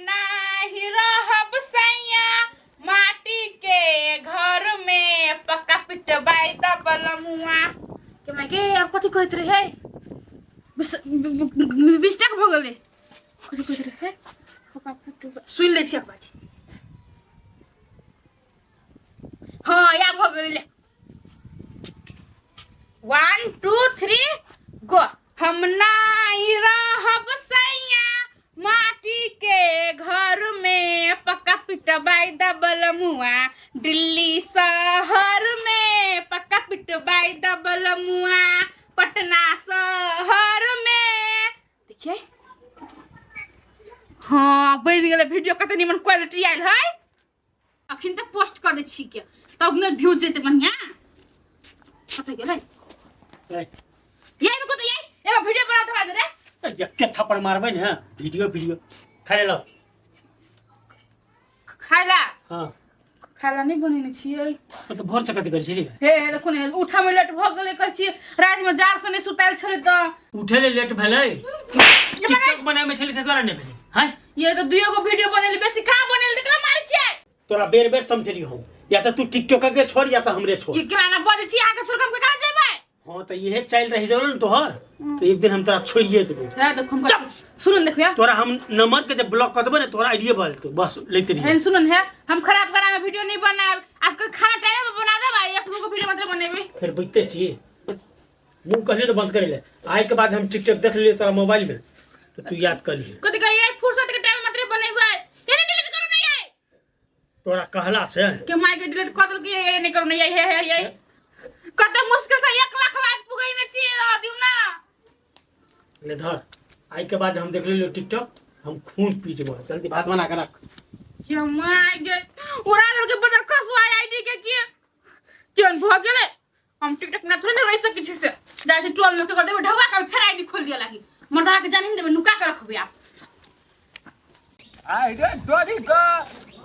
नाही रहब सैया माटी के घर में पक्का पिटबाई दबल मुआ के माय के आब कथी कहैत रहे मिस्टेक भऽ गेलै कथी कहैत रहे पक्का पिटबाई सुनि लै छी एक बार हाँ या भऽ गेलै 1 2 3 गो। हम नाई रहब सैया माटी के घर में पक्का पिटबाई दबल मुआ दिल्ली शहर में पक्का पिटबाई दबल मुआ पटना शहर में। देखिए हाँ बनि गेलै वीडियो, कते निमन क्वालिटी आयल है। अखन तऽ पोस्ट कऽ दै छी के तब ने व्यूज जेतै बढ़िया। कतऽ गेलै ये? रुको तो, ये एगो वीडियो बना थोड़ा रे। एके थप्पड़ मारबै ने। वीडियो वीडियो खाइ लो। खाय ला? हाँ। खाय ला नहि बनेने छियै। तो भोर से कथी करै छली? हे देखो ने, उठा में लेट भऽ गेलै। कहै छियै राति में जार से नहि सुतायल छलै तऽ। उठे ले लेट भेलै, टिकटॉक बनाबै छली ताहि दुआरे नहि भेलै हैं। ये तो दुइयो गो वीडियो बनेली, बेसी कहाँ बनेली? देखला मारै छियै। तोरा बेर बेर समझेली हम, या तऽ तू टिकटॉक के छोड़ या तऽ हमरे छोड़। ये केना बजै छी? अहाँके छोड़ के हम कहाँ जेबै? हाँ तऽ इहे चालि रहि गेल ने तोहर, तऽ एक दिन हम तोरा छोड़िए देबो। हे देखो हम सुन देखिया। तोरा हम नंबर के जब ब्लॉक कर देबो ने, तोरा आइडिया बदलतौ, बस लेते रहिए। हेन सुन हे, हम खराब करा में वीडियो नहीं बनाएब। आजकल खाना टाइम पे बना देब, एक दू गो वीडियो मात्र बनेबै। फिर बुझते छी, मुंह कहलिए ने बंद करे ले। आइ के बाद हम टिकटॉक देख लियै तोरा मोबाइल में तो तू याद कर लिए। कथि कहिए? फुर्सत के टाइम मात्र बनेबै। ये नहीं डिलीट करू नहीं है। तोरा कहला से के माय के डिलीट कर देलकै। ये नहीं करू नहीं हे हे हे कते मुश्किल से 1 लाख लाइक पुगैने छियै, रह दियौ ना। ले धर, आइ के बाद हम देख लियो टिकटॉक, हम खून पी जेबो। जल्दी भात बना के रख। के my गे, उड़ा देलकै बदर खसुआ आईडी के। के केहन भऽ गेलै? हम टिकटॉक ना थोड़े ने रहि सकै छी। से जाइ छी टोल में के कर देबै ढौआ के, फेर आईडी खोल दिया लागी। मर्दा के जाने देबै, नुका के रखबै आप। आइ रे डोरी के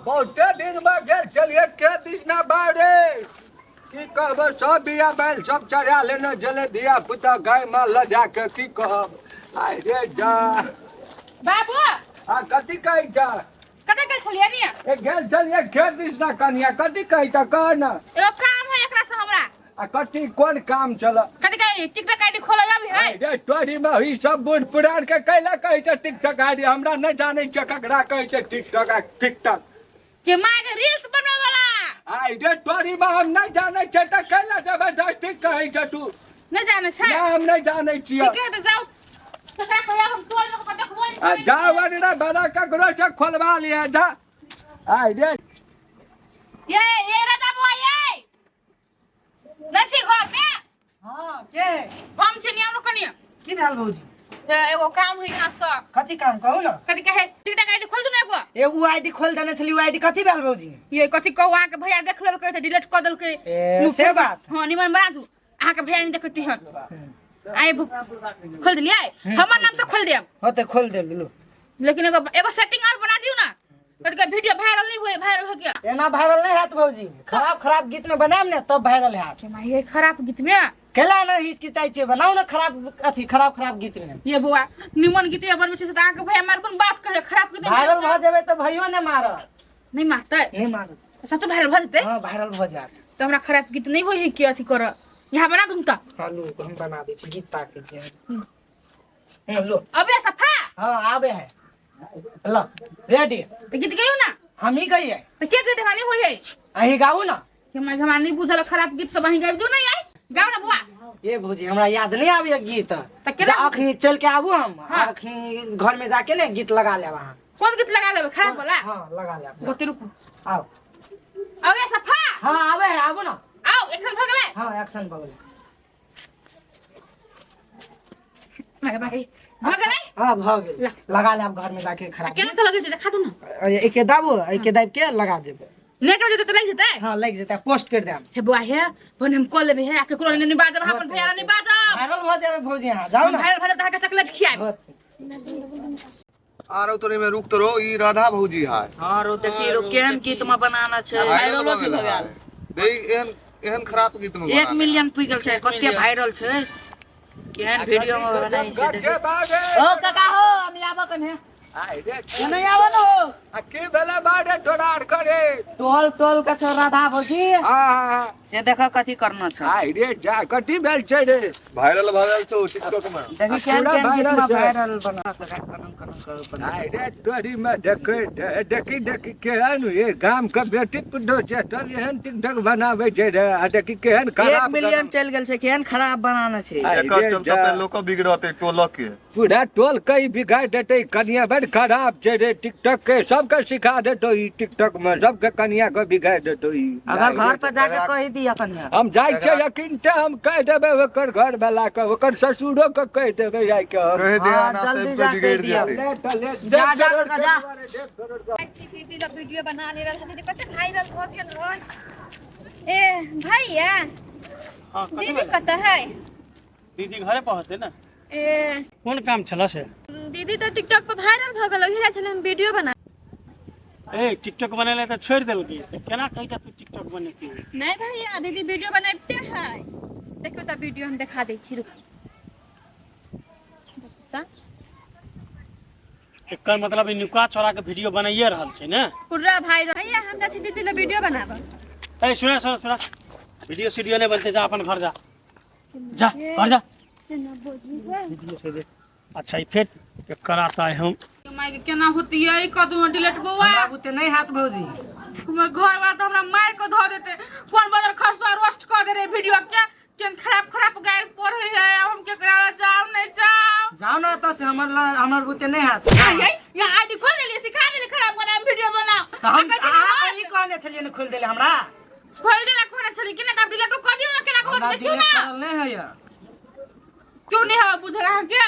बहुते दिन में गेल चलिए के दिसना बारे की कहब, सब बिया बैल सब चढ़ा लेने जले धिया पुता गाय में ल जाके की कहब। आइ रे जा। बाबू। आ कथी कहै छ? कतऽ गेल छलियै रे? ए गेल छलियै खेत दिसना। कनिया कथी कहै छ, कह न। एगो काम है एकरा से हमरा। आ कथी कोन काम छल? कथी कहै, टिकटॉक आईडी खोलो अभी है। आइ रे तोरी में ई सब बूढ़ पुरान के कैला कहै छ टिकटॉक आईडी? हमरा नहि जानै छ ककरा कहै छ टिकटॉक आ टिकटॉक। के माय के रील्स बनबै वाला। आइ रे तोरी में हम नहि जानै छै तऽ कैला जबरदस्ती कहै छ तू? नहि जानै छै? ना, हम नहि जानै छियै। ठीक है तऽ जाउ, एकरा कहिया हम टोल में कऽ देखबो नहि आ करै जा छियै। वगैरह बड़ा ककरो से खोलवा लिहे जा। आइ रे ये ये राजा बुआ, ये नहि छी घर में? हाँ, के? हम छी नियम कनिया। की भेल भौजी? एगो काम है यहाँ से। कथी काम, कहू न। कथी कहे, टिकटॉक आईडी खोल दू ने एगो। एगो आईडी खोल देने छली, आईडी कथी भेल भौजी? ये कथी कहू, अहाँके भैया देख लेलकै तऽ डिलीट कऽ देलकै। ए, से बात? हाँ, निमन बना दू, अहाँके भैया नहीं देखती हन। आइ खोल देलियै, हमर नाम से खोल देब। हाँ तऽ खोल देब लू। लेकिन एगो एगो सेटिंग और बना दियौ ना, कथी कहे वीडियो वायरल नहीं हुए, वायरल हो गया। एना वायरल नहीं हैत भौजी, खराब खराब गीत में बनायब ने तब वायरल हैत। के माय, ये खराब गीत में केला ने हिचकिचाइ छियै? बनाउ ने खराब अथी खराब खराब गीत में। ये बौआ, निमन गीत में बनबै छै से तऽ अहाँके भैया मार कोन बात कहे खराब गीत में। वायरल भऽ जेबै तऽ भैयो ने मारत। नहीं मारतै? नहीं मारत। सचो वायरल भऽ जेतै? हाँ, वायरल भऽ जायत। तऽ हमरा खराब गीत नहीं होइ है कि अथी कर यहाँ बना दूँ तऽ। हाँ लू, हम बना दै छी गीत, ताकै छी। हाँ, लो। अबे सफा। हाँ आबे है, ल रेडी। तऽ गीत गइयो ना। हम ही गइए। तऽ के गीत हमरा नहीं होइ है? अहीं गाउ ना। कि मैं हमरा नहीं बुझल खराब गीत सब, अहीं गाबि दियौ। नहीं आई गाउ ना बुआ। ए भौजी, हमरा याद नहीं आबैया गीत। तऽ केना? जा, अखनी चल के आबू हम। हाँ। अखनी घर में जाके ने गीत लगा लेब अहाँ। कोन गीत लगा लेबै, खराब वाला? हाँ, लगा लेब। गोते रुकू। आउ। अबे सफा। हाँ आबे है, आबू ना। आउ, एक्शन भऽ गेलै। हाँ, एक्शन भऽ गेलै। भाई भाई, भऽ गेलै। हाँ, भऽ गेल। ला। लगा लेब घर में जाके खराब। केना के लगै छै, देखा दू ना। एके दाबू, एके दाबि के लगा देबै। नेट हो जेतै तऽ लागि जेतै। हाँ, लागि जेतै, पोस्ट कर देब। हे बुआ हे, भने हम कऽ लेबै हे, आ केकरो नहि बाजब, अपन भैया नहि बाजब। वायरल भऽ जेबै भौजी, अहाँ जाउ हम ना। वायरल भऽ जायब तऽ अहाँके चॉकलेट खियाएब। होत। आरो तोरे में रुक तोरो, ई राधा भौजी हाय। हाँ रो, देखी रो, केहन गीत में बनाना छै। वायरल भऽ गेल हाय। देख, एहन एहन खराब गीत में 1 बना मिलियन पुगल छै, कते वायरल छै, केहन वीडियो में बनाई छै देखी। के बागे। ओ काका हो, हम आबऽ कने। आइ रे नहीं आवा न हो आ की भेलै बारे तोरा आर करे टोल टोल के छौ राधा भौजी आ से देख कथी करना छ आइ रे जा कथी भेल छै रे वायरल भऽ गेल छौ टिकटॉक में देखी केहन पूरा केहन वायरल गीत में छै। वायरल बना कनन कनन कर आइ रे तोरी में देखै देखी देखी केहन ये गाम के बेटी पुतोह छै तोर एहन टिकटॉक बनाबै छै रे आ देखी केहन एक खराब मिलियन चलि गेल छै केहन खराब बनाना छै आइ एकर रे चलते जा। पे लोको बिगड़ते टोलक के पूरा टोल के ई बिगाड़ देतै कनिया बड़ खराब छै रे टिकटॉक के सबके सिखा देतौ ई टिकटॉक में सबके कनिया के बिगाड़ देतौ ई अगर घर पर जाके कहि दी कनिया हम जाइ छियै यकीन ते हम कहि देबै ओकर घर वाला के ओकर ससुरो के कहि देबै जाइ के हम कहि दे हाँ, ना जल्दी सबके जाके बिगड़ दिया। देते ले तऽ ले, जा, डेढ़ जा, करोड़ जा, के जा। दुआरे, डेढ़ करोड़ के दीदी जब वीडियो बना ले रहल छथिन कते वायरल भऽ गेल रहै ए भैया हाँ कथी दीदी भेलै? कतऽ है दीदी घरे पहुँचते ने ए कोन काम छल से दीदी तऽ टिकटॉक पर वायरल भऽ गेल ओहि जाइ छलै हम वीडियो बना ए टिकटॉक बनेले तऽ छोड़ि देलकै तऽ केना कहै छ तू टिकटॉक बनेती नहीं भैया दीदी वीडियो बनाबिते है देखियौ तऽ वीडियो हम देखा दै छी रुकू तऽ एकर मतलब ई नुका चोरा के वीडियो बनाइए रहल छै ने पूरा वायरल भैया हम जाइ छी दीदी लए वीडियो बनाबऽ ए सुना सुना सुना वीडियो सीडियो नहीं बनते जा अपन घर जा जा घर जा वीडियो से दे अच्छा ई फेर एकर आता है हम माय के केना होती है कदू डिलीट बौआ हमरा बुते नहीं हाथ भौजी हमर घर वाला तो हमरा मार के धो देते कोन बदल खसुआ रोस्ट कर दे रे वीडियो के केन खराब खराब गायर पढ़े है अब हम केकरा ला जाओ नहीं जाओ जाओ ना तो से हमर हमर बुते नहीं हाथ आई यहाँ आईडी खोल देलिए सिखा देलिए खराब बना वीडियो बनाओ तो हम आ कहै छली, अहाँ हाँ, ई कहने छलियै ने खोलि देले हमरा खोल देला खोले छली कि ना तब डिलीट कर दियो ना केना खोल हमरा देखियो डिलीट ना करल नहीं होइए क्यों नहीं हवा बुझल अहाँ के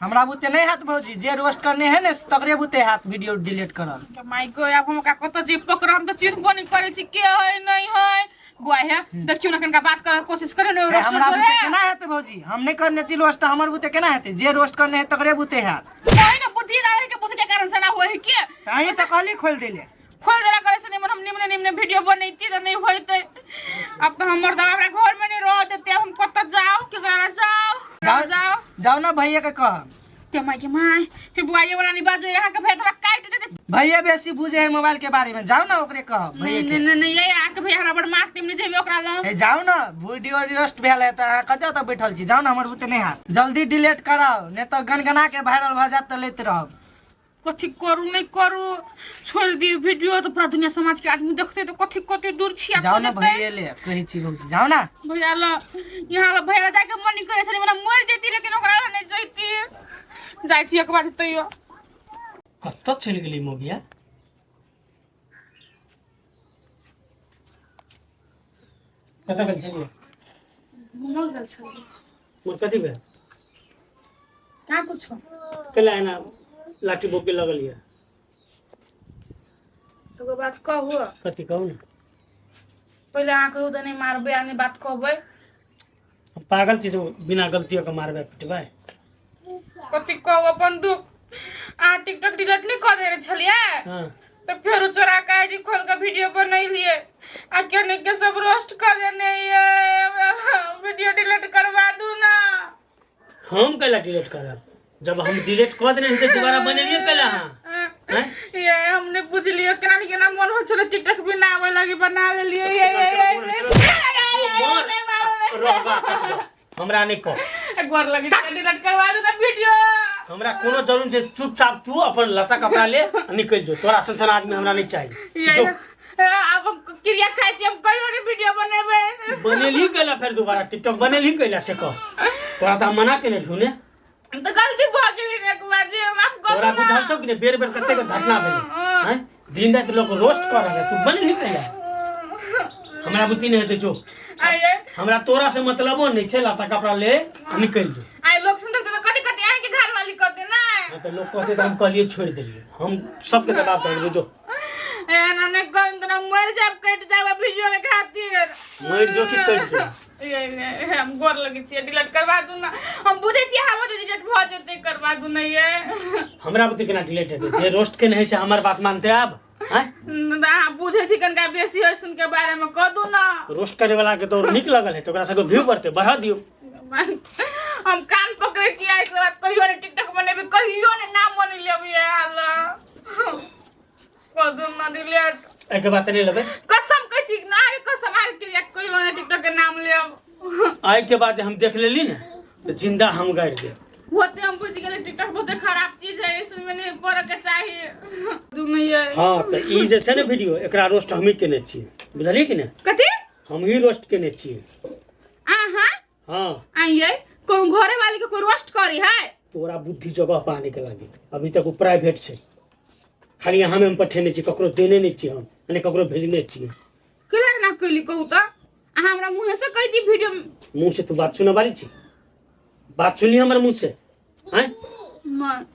हमरा बुते नहीं हाथ भौजी जे रोस्ट करने है ने तकरे बुते हाथ वीडियो डिलीट करल तो माय गो अब हम ओकरा कतऽ जे पकड़ हम तऽ चिन्हबो नहीं करै छी के है नहीं है बुआ है देखियो ना कनका बात करऽ कोशिश करे ने हे, रोस्ट हमरा बुते जोरे केना हेतै भौजी हम नहीं करने छी रोस्ट हमर बुते केना हेतै जे रोस्ट करने है तकरे बुते हाथ कोई तो बुद्धि ना है के बुद्धि के कारण से ना होय है के तऽ अहीं तऽ कहली खोलि देले खोल देला करे से निमन हम निमने निमने वीडियो बनैती तऽ नहीं होइते अब तो हमर दवा हमरा घर में नहीं रह देते हम कतऽ जाओ केकरा लग जाओ जाओ। जाओ जाओ ना भैया के कह के माय के माय हे बुआ ये वाला नहीं बाजो यहाँ के भैया तोरा काट देते भैया बेसी बुझे है मोबाइल के बारे में जाओ ना ओकरे कह भैया नहीं के नहीं नहीं नहीं ये यहाँ के भैया हमरा बड़ मारते हम नहीं जेबे ओकरा लग हे जाओ ना वीडियो रोस्ट भेल है तऽ अहाँ कतऽ तऽ बैठल छी जाओ ना हमर बुते नहीं हाथ जल्दी डिलीट कराओ नहीं तऽ गनगना के वायरल भऽ जायत तऽ लैत रहब कथी करू नहीं करू छोड़ दियो वीडियो तो पूरा दुनिया समाज के आदमी देखते तो कथी कथी दूर छिया जाओ कऽ ना देते भैया ले कहै छी भौजी जाओ ना भैया ल यहाँ ल भैया ल जाके मन नहीं करे छलै मने मर जैती लेकिन ओकरा ल नहीं जैती जाइ छी एक बार तैयो कतऽ चलि गेलै मोगिया कतऽ गेल छलियै घूमल गेल छलै मोर कथी भेल कहाँ कुछो कैला एना लाठी बोके लगल यऽ एगो बात कहू कथी कहू ने पहिले अहाँ कहू तऽ नहि मारबै आ नहि बात कहबै हम पागल छी जे बिना गलतियों के मारबै पिटबै कथी कहू अपन दुख अहाँ टिकटॉक डिलीट नहि कऽ देने छलियै हाँ तऽ फेरो चोरा के आईडी खोल के वीडियो बनेलियै आ केने के सब रोस्ट कऽ देने ये वीडियो डिलीट करवा दू ना हम कैला डिलीट करब जब हम डिलीट कऽ देने रही तऽ दोबारा बनेलियै कैला अहाँ हैं? ये हमने बुझलियै केना ने केना मन होइ छलै टिकटॉक बिना आबै लागी बना लेलियै ये ये ये मर, रहबा कटबा। हमरा नहि कह गोर लगी डिलीट करवा दू ना वीडियो हमरा कोनो जरूर छै चुपचाप तू अपन लता कपड़ा ले आ निकलि जो तोरा सन सन आदमी हमरा नहि चाही ये जो आब हम क्रिया खाइ छी हम कहियो नहि वीडियो बनेबै बनेली कैला फेर दोबारा टिकटॉक बनेली कैला से कह तोरा तऽ हम मना केने रहियौ ने तऽ गलती भऽ गेलै ने एक बार जे माफ कऽ तोरा दू ना बुझल छौ कि नहि बेर बेर कतेक घटना भेलै आँय दिन राति लोक रोस्ट कऽ रहल है तू बनेली कैला हमरा बुद्धि नहि हेतै जो आइए हमरा तोरा से मतलबो नहि छै लता कपड़ा ले आ निकलि जो आइ लोग सुनते तऽ कथी कथी अहाँके घरवाली कहते ना हाँ तऽ लोग कहते तऽ हम कहलियै छोड़ि देलियै हम सबके जवाब दऽ देलियै जो एना नहि कहन तऽ मरि जायब कटि जायब वीडियो के खातिर मरि जो कि कटि जो ये ने हम गोर लगै छियै डिलीट करवा दू ना हम बुझै छियै अहाँ बुझै डिलीट भऽ जेतै करवा दू ना ये हमरा बुद्धि केना डिलीट हेतै जे रोस्ट केने है से हमर बात मानते आब आँय अहाँ बुझै छी कनिका बेसी होइ सुन के बारे में कह दू ना रोस्ट करे वाला के तो नीक लगल है तो ओकरा सबके व्यू बढ़ते बढ़ा दियौ हम कान पकड़े छी आइ के बाद कहियो ने टिकटॉक बनेबे, कहियो ने नाम बने लेबे। आला कदम ना डिलीट। एहिके बाद तऽ नहि लेबै। कसम कहै छी ना, आगे कसम, आगे क्रिया, कहियो ने टिकटॉक के नाम लेब। एहिके बाद जे हम देख लेली ने तऽ जिंदा हम गाड़ि देब। होते हम बुझि गेलै टिकटॉक बहुते खराब चीज है, इसमें नहीं पड़े के चाही दुनू ये। हँ, तऽ ई जे छै ने वीडियो, एकरा रोस्ट हमही केने छियै, बुझलियै कि नहि? कथी? हमही रोस्ट केने छियै। अहाँ? हँ। आइए कोन घरे वाली के कोई रोस्ट करी है? तोरा बुद्धि जगह पाने के लागी अभी तक ओ प्राइवेट छै, खाली यहाँ में हम पठेने छी, ककरो देने नहि छियै हम, ने ककरो भेजने छियै। केला ना कैली कहू तऽ अहाँ हमरा मुँहे से कहि दी वीडियो। मुँह से तू बात सुनऽ वाली छी? बात सुनली हमर मुँह से, आँय? नहि।